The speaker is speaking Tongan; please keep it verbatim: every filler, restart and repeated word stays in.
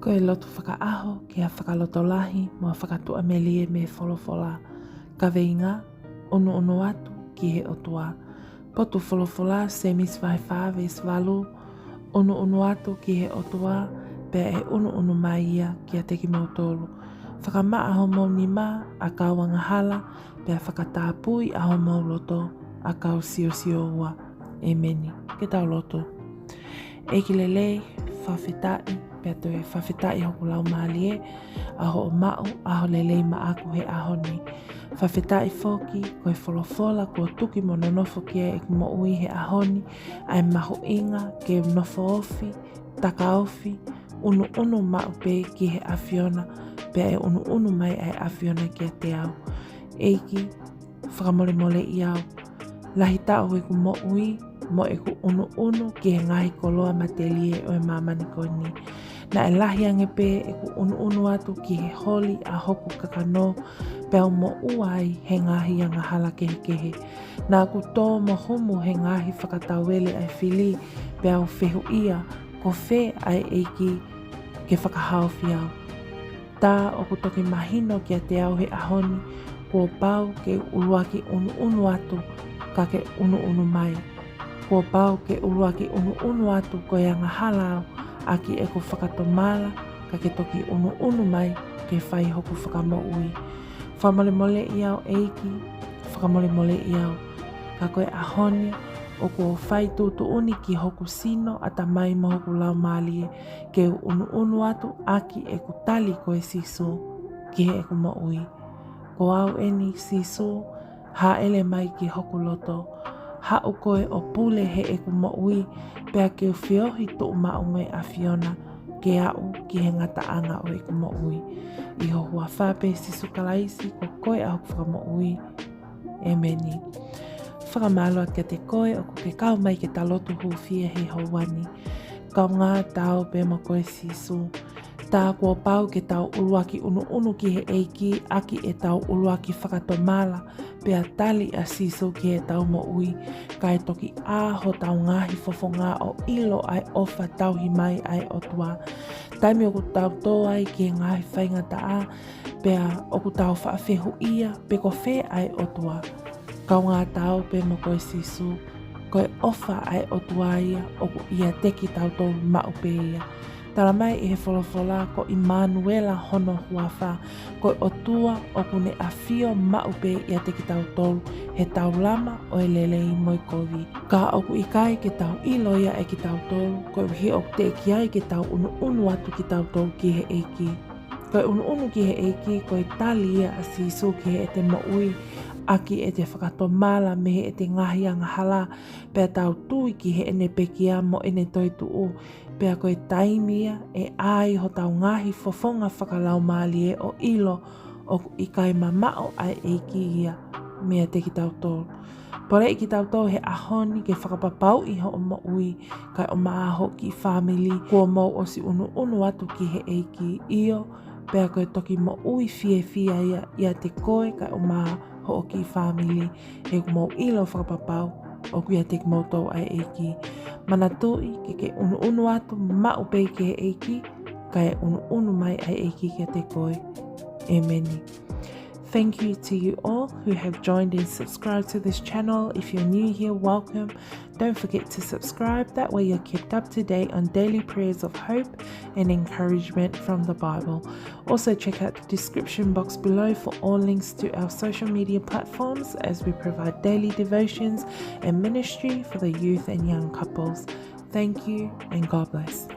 Ko e lotu fakaʻaho ki ha fakalotolahi mo ha fakatuʻamelie mei he folofola. Kaveinga: ʻUnuʻunu atu ki he ʻOtua. Potu folofola, Sēmisi vahe fā veesi valu: ʻUnuʻunu atu ki he ʻOtua, pea ʻe ʻunuʻunu mai ia kiate kimoutolu. Fakamaʻa homou nima ʻa kau angahala, pea fakatapui ʻa homou loto ʻa kau siosiua. ʻEmeni. Ke tau lotu. ʻEiki lelei, fakafetaʻi, pea toe fakafetaʻi hoku laumālie, ʻa hoʻo maʻu ʻaho lelei maʻaku he ʻaho ni. Fakafetaʻi foki, ko e folofola kuo tuki mo nonofo ki ai ʻeku moʻui he ʻaho ni, ʻa e mahuʻinga ke u nofo ofi, takaofi, ʻunuʻunu maʻu pē ki he ʻAfiona, pea ʻe ʻunuʻunu mai ʻa e ʻAfiona kiate au. ʻEiki, fakamolemoleʻi au. Lahi taʻu ʻeku moʻui mo ʻeku ʻunuʻunu ki he ngaahi koloa matelie ʻo e māmani ko eni. Naʻe lahi ange pē ʻeku ʻunuʻunu atu ki he holi ʻa hoku kakano, pea u moʻua ai he ngaahi angahala kehekehe. Naʻa ku tō mo humu he ngaahi fakatauele ʻa e fili, pea u fehuʻia, ko fē ʻa e ʻEiki ke fakahaofi au. Tā ʻoku toki mahino kiate au he ʻaho ni, kuo pau ke u ʻuluaki ʻunuʻunu atu, ka ke ʻunuʻunu mai. Kuo pau ke ʻuluaki ʻunuʻunu atu ko e angahala au ʻaki ʻeku fakatomala, ka ke toki ʻunuʻunu mai ke fai hoku fakamoʻui. Fakamolemoleʻi au ʻEiki, fakamolemoleʻi au. Ka ko e ʻaho ni, ʻoku ou fai tuʻutuʻuni ki hoku sino, ʻatamai mo hoku laumālie, ke u ʻunuʻunu atu ʻaki ʻeku tali koe Sīsū ki heʻeku moʻui. Ko au eni Sīsū, hāʻele mai ki hoku loto. Haʻu koe ʻo pule heʻeku moʻui, pea ke u feohi tuʻumaʻu mo e ʻAfiona, ke aʻu ki he ngataʻanga ʻo ʻeku moʻui. ʻI ho huafa pē Sīsū Kalaisi, ko koe ʻa hoku fakamoʻui. ʻEmeni. Fakamālō atu kiate koe ʻoku ke kau mai ke ta lotu hūfia he houa ni. Kaungā Ta ō pē mo koe Sīsū. Tā kuo pau ke tau ʻuluaki ʻunuʻunu ki he ʻEiki ʻaki ʻetau ʻuluaki fakatomala, pea tali ʻa Sīsū ki heʻetau moʻui, kae toki ʻā hotau ngaahi fofonga ʻo ʻilo ʻa e ʻofa tauhi mai ʻa e ʻOtua. Taimi ʻoku tau tō ai ki he ngaahi faingataʻa, pea ʻoku tau faʻa fehuʻia pe ko fē ʻa e ʻOtua. Kaungā Ta ō pē mo koe Sīsū, ko e ʻofa ʻa e ʻOtua ia ʻoku ʻiate kitautolu maʻu pē ia. Tala mai ʻe he folofola ko ʻImanuela hono huafa, ko e ʻOtua ʻoku ne ʻafio maʻu pē ʻiate kitautolu, he taulama ʻo e lelei mo e kovi. Ka ʻoku ʻikai ke tau ʻilo ia ʻe kitautolu, koeʻuhi ʻoku teʻeki ai ke tau ʻunuʻunu atu kitautolu ki he ʻEiki. Ko e ʻunuʻunu ki he ʻEiki, ko e tali ia ʻa Sīsū ki heʻete moʻui, ʻaki ʻete fakatomala mei heʻete ngaahi angahala, pea tau tui ki heʻene pekia mo ʻene toetuʻu, pea ko e taimi ia ʻe ʻā ai hotau ngaahi fofonga fakalaumālie ʻo ʻilo ʻoku ʻikai mamaʻo ʻa e ʻEiki ia meiate kitautolu. Poleʻi kitautolu he ʻaho ni ke fakapapauʻi hoʻo moʻui, kae ʻumaʻā hoʻo kiʻi fāmili kuo mou ʻosi ʻunuʻunu atu ki he ʻEiki, ʻio, pea ko e toki moʻui fiefia ia ʻiate koe kae ʻumaʻā hoʻo kiʻi fāmili, he ʻoku mou ʻilo fakapapau ʻoku ʻiate kimoutolu ʻa e ʻEiki. Manatuʻi ke ke ʻunuʻunu atu maʻu pē ki he ʻEiki, kae ʻunuʻunu mai ʻa e ʻEiki kiate koe. ʻEmeni. Thank you to you all who have joined and subscribed to this channel. If you're new here, welcome. Don't forget to subscribe. That way you're kept up to date on daily prayers of hope and encouragement from the Bible. Also check out the description box below for all links to our social media platforms as we provide daily devotions and ministry for the youth and young couples. Thank you and God bless.